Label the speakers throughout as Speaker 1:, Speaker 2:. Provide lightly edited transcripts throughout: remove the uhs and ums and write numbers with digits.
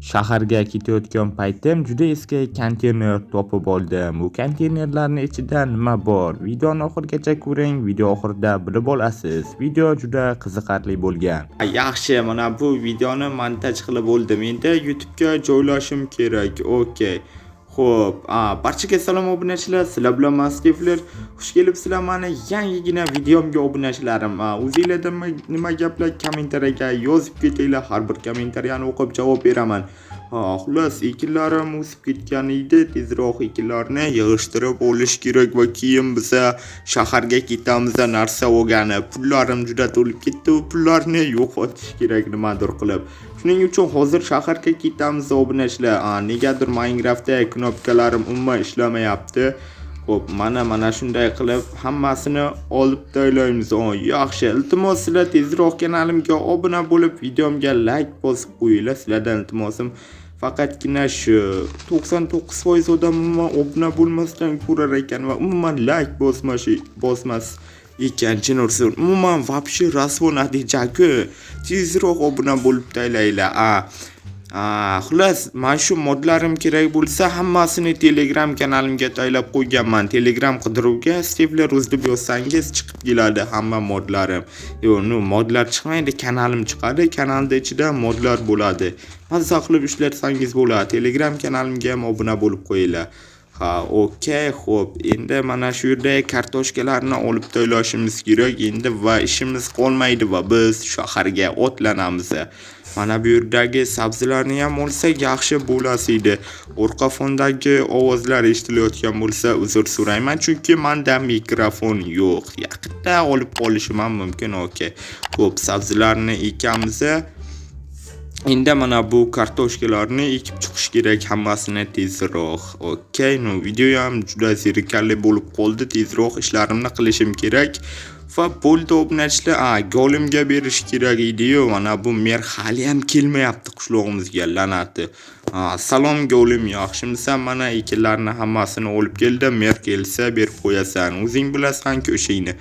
Speaker 1: Shaharga ketayotgan paytim juda eski konteyner topib oldim. U konteynerlarning ichida nima bor? Videoni oxirigacha ko'ring, video oxirida bilib olasiz. Video juda qiziqarli bo'lgan. Yaxshi, mana bu videoni montaj qilib bo'ldim. Endi YouTube'ga joylashim kerak. Okay. Xo'p, barchaga salom obunachilar, sizlar bilan men Stifler. Xush kelibsizlar mani yangigina videomga, obunachilarim. O'zinglarda nima gaplar, kommentariyaga yozib ketinglar. Har bir kommentariyani o'qib javob beraman. Ha, xullas, ekinlarim o'sib ketgan edi. Tezroq ekinlarni yig'ishtirib olish kerak va keyin biza shaharga ketamiz narsa olgani. Pullarim juda to'lib ketdi, u pullarni yo'qotish kerak nimadir qilib. Shuning uchun hozir shaharga ketamiz, obunachilar. Negadir Minecraftda knopkalarim umuman ishlamayapti. Xo'p, mana shunday qilib hammasini olib taylaymiz. Yaxshi. Iltimos, sizlar tezroq kanalimga obuna bo'lib, videomga like bosib qo'yinglar. Sizlardan iltimosim faqatgina shu. 99% odam umuman obuna bo'lmasdan ko'rar ekan va umuman like bosmas ekan, chin ursin. Umuman вообще rasvo natija-ku. Tezroq obuna bo'lib taylaylar. Xullas, mana shu modlarim kerak bo'lsa, hammasini Telegram kanalimga taylab qo'yganman. Telegram qidiruvga Stifler Uz deb yozsangiz chiqib keladi hamma modlarim. Yo'q, ну, modlar chiqmaydi, kanalim chiqadi. Kanalda ichida modlar bo'ladi. Mazza qilib ishlatsangiz bo'ladi. Telegram kanalimga ham obuna bo'lib qo'yinglar. Ha, okey, xo'p, endi mana shu yerda kartoshkalarni olib taylashimiz kerak endi va ishimiz qolmaydi va biz shaharga otlanamiz. Mana bu yerdagi sabzilarni ham olsak yaxshi bo'lasi edi. Orqa fondagi ovozlar eshitilayotgan bo'lsa, uzr so'rayman, chunki menda mikrofon yo'q. Yaqinda olib qolishim ham mumkin, okey. Xo'p, sabzilarni ekamiz. Endi mana bu kartoshkalarni ekib chiqish kerak hammasini tezroq. Okey, ну, video ham juda zerikarli bo'lib qoldi. Tezroq ishlarimni qilishim kerak. Va bo'ldi, obunachilar, golimga berish kerak edi-yu, mana bu mer hali ham kelmayapti qishlog'imizga, la'nati. Salom golim, yaxshimisan? Mana ekinlarni hammasini olib keldim. Mer kelsa berib qo'yasan. O'zing bilasan-ku ishingni.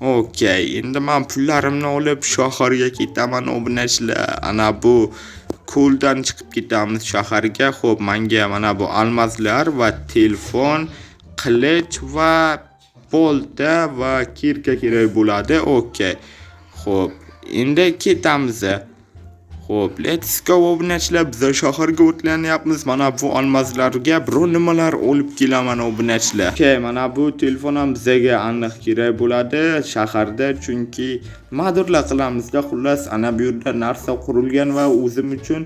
Speaker 1: Okey, endi men pullarimni olib shaharga ketaman, obunachilar. Ana bu ko'ldan chiqib ketamiz shaharga. Xo'p, menga mana bu almazlar va telefon, qilich va bolta va кирка kerak bo'ladi. Okey. Xo'p, endi ketamiz. Xo'p, let's go, obunachilar, biz shaharga o'tlanyapmiz. Mana bu almazlarga biror nimalar olib kelaman, obunachilar. Okey, mana bu telefon ham bizaga aniq kerak bo'ladi shaharda, chunki nimadirlar qilamizda. Xullas, ana bu yerda narsa qurilgan va o'zim uchun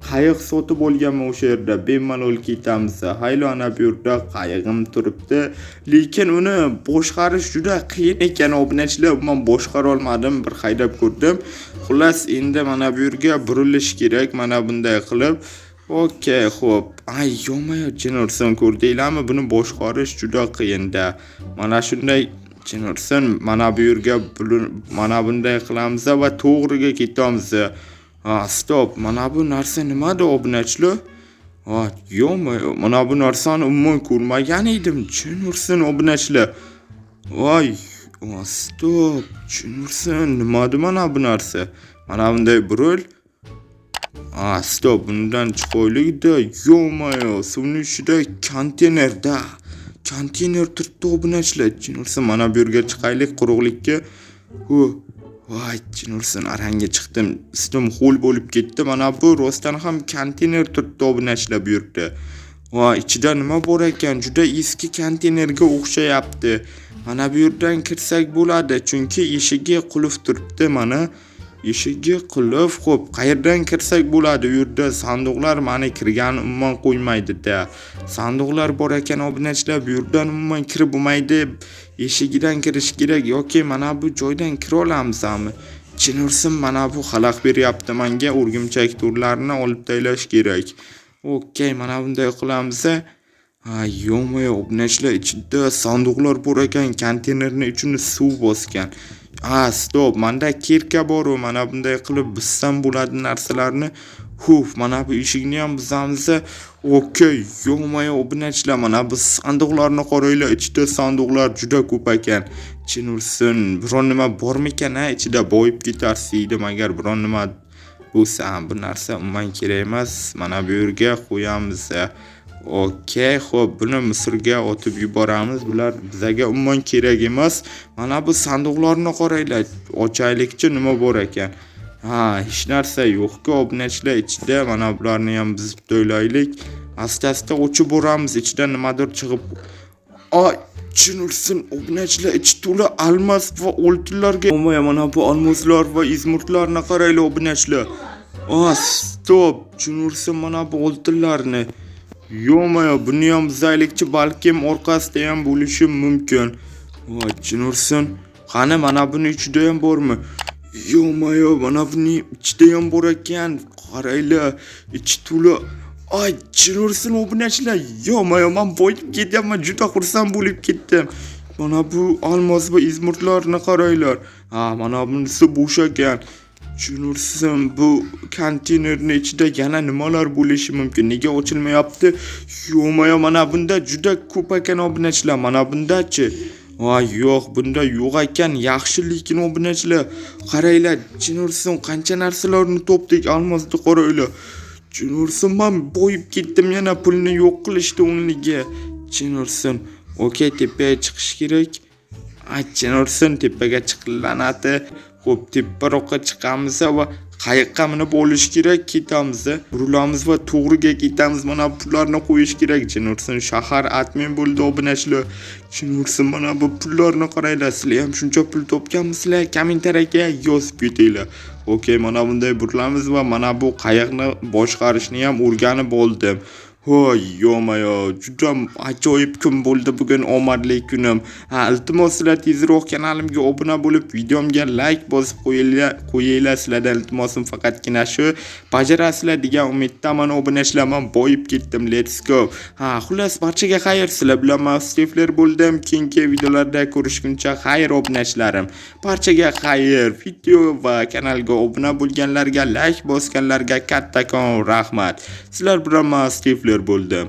Speaker 1: qayiq sotib olganman o'sha yerda. Bemalol ketamiz. Haylo, ana bu yerda qayig'im turibdi. Lekin uni boshqarish juda qiyin ekan, obunachilar. Men boshqara olmadim, bir haydab ko'rdim. Xullas, endi mana bu yerga burilish kerak, mana bunday qilib. Okey, xo'p. Ay, ё-моё, jin ursin, ko'rdinglarmi? Buni boshqarish juda qiyinda. Mana shunday, jin ursin, mana bu yerga mana bunday qilamiz va to'g'riga ketamiz. Стоп, mana bu narsa nimada, obunachilar? Ha, ё-моё, mana bu narsani umuman ko'rmagan edim. Jin ursin, obunachilar. Voy, стоп, jin ursin, nimada mana bu narsa? Mana bunday buril. Стоп, bundan chiqaylik-da. Ё-моё, suvning ichida konteynerda. Konteyner turibdi, obunachilar. Jin ursin, mana bu yerga chiqaylik quruqlikka. Hu, voy, jin ursin, aranga chiqdim. Ustim ho'l bo'lib ketdi. Mana bu rostdan ham konteyner turibdi, obunachilar, bu yerda. Voy, ichida nima bor ekan? Juda eski konteynerga o'xshayapti. Mana bu yerdan kirsak bo'ladi, chunki eshigi qulf turibdi, mana. Eshigi qulf. Xo'p, qayerdan kirsak bo'ladi? U yerda sandiqlar mani kirgani umuman qo'ymaydi-da. Sandiqlar bor ekan, obunachilar, bu yerdan umuman kirib bo'lmaydi. Eshigidan kirish kerak yoki mana bu joydan kira olamizmi? Jin ursin, mana bu xalaq beryapti menga, o'rgimchak to'rlarni olib tashlash kerak. Okey, mana bunday qilamiz. Ha, ё-моё, obunachilar, ichida sandiqlar bor ekan, konteynerni ichini suv bosgan. Стоп, menda кирка bor-u, mana bunday qilib buzsam bo'ladi narsalarni. Huf, mana bu eshikni ham buzamiz. Okey, ё-моё, obunachilar, mana bu sandiqlarni qaranglar, ichida sandiqlar juda ko'p ekan. Jin ursin, biron nima bormikan, ha, ichida boyib ketarsiz edim agar biron nima Bu bu narsa umuman kerak emas. Mana bu yerga qo'yamiz. Okey, xo'p, buni Misrga otib yuboramiz. Bular bizaga umuman kerak emas. Mana bu sandiqlarni qaranglar. Ochaylikchi, nima bor ekan? Ha, hech narsa yo'q-ku, obunachilar, ichida. Mana bularni ham buzib to'laylik. Asta-asta ochib boramiz, ichidan nimadir chiqib. Ay, jin ursin, obunachilar, ichi to'la almaz va oltinlarga. Omaya, mana bu almazlar va изумруд larni qaranglar, obunachilar. Ah, стоп, jin ursin mana bu oltinlarni. Ё-моё, buni ham buzaylikchi, balkim orqasida ham bo'lishi mumkin. Voy, jin ursin. Qani, mana buni ichida ham bormi? Ё-моё, mana buni ichida ham bor ekan. Qaranglar, ichi to'la. Ay, jin ursin, obunachilar. Ё-моё, man boyib ketyapman, juda xursand bo'lib ketdim. Mana bu almos va изумруд larni qaranglar. Ha, mana bunisi bo'sh ekan. Jin ursin, bu konteynerni ichida yana nimalar bo'lishi mumkin? Nega ochilmayapti? Ё-моё, mana bunda juda ko'p ekan, obunachilar. Mana bundachi? Voy, yo'q, bunda yo'q ekan. Yaxshi, lekin, obunachilar, qaranglar, jin ursin, qancha narsalarni topdik, almosni qaranglar. Jin ursin, man boyib ketdim, yana pulni yo'q qilishdi o'rniga. Jin ursin. Okey, tepaga chiqish kerak. Ay, jin ursin, tepaga chiqilanadi. Xo'p, teparoqqa chiqamiz va qayiqqa minib olish kerak, ketamiz. Burilamiz va to'g'riga ketamiz. Mana pullarni qo'yish kerak. Jin ursin, shahar admin bo'ldi, obunachilar. Jin ursin, mana bu pullarni qaranglar. Sizlar ham shuncha pul topganmisizlar? Kommentariyaga yozib ketinglar. Okey, mana bunday burilamiz va mana bu qayiqni boshqarishni ham o'rganib oldim. Voy, ё-моё, juda ajoyib kun bo'ldi bugun, omadli kunim. Ha, iltimos, sizlar tezroq kanalimga obuna bo'lib, videomga layk bosib qo'yinglar, qo'yinglar. Sizlardan iltimosim faqatgina shu. Bajarasizlar degan umiddaman, obunachilar, man boyib ketdim. Let's go. Ha, xullas, barchaga xayr. Sizlar bilan man Stifler bo'ldim. Keyingi videolarda ko'rishguncha xayr, obunachilarim. Barchaga xayr. Video va kanalga obuna bo'lganlarga, layk bosganlarga kattakon rahmat. Sizlar bilan man Stifler bo'ldim.